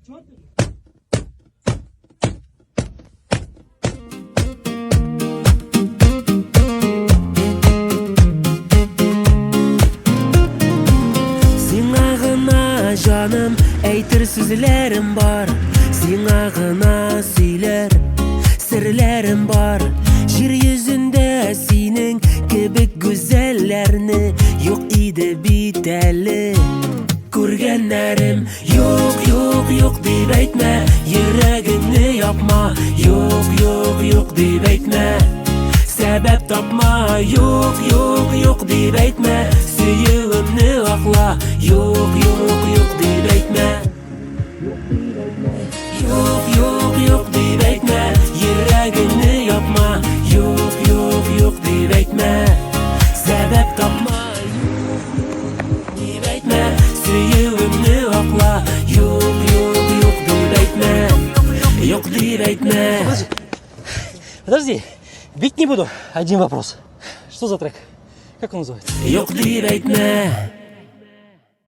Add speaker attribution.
Speaker 1: Сиңа гына, җаным, әйтер сүзләрем бар. Сиңа гына сөйләр серләрем бар. Җир йөзендә синең кебек гүзәлләрне юк иде бит әле. Күргәннәрем юк, юк, юк дип әйтмә, йөрәгеңне япма. Юк, юк, юк дип әйтмә. Сәбәп тапма, юк, юк, юк дип әйтмә, сөюемне акла. Юк, юк, юк дип әйтмә. Юк, юк, юк дип әйтмә, йөрәгеңне япма. Юк, юк, юк дип әйтмә. Сәбәп тапма, юк, юк, дип әйтмә, сөюемне акла. Юк, юк, юк дип әйтмә. Юк дип әйтмә.
Speaker 2: Подожди, бить не буду. Один вопрос. Что за трек? Как он называется?
Speaker 1: Юк дип әйтмә.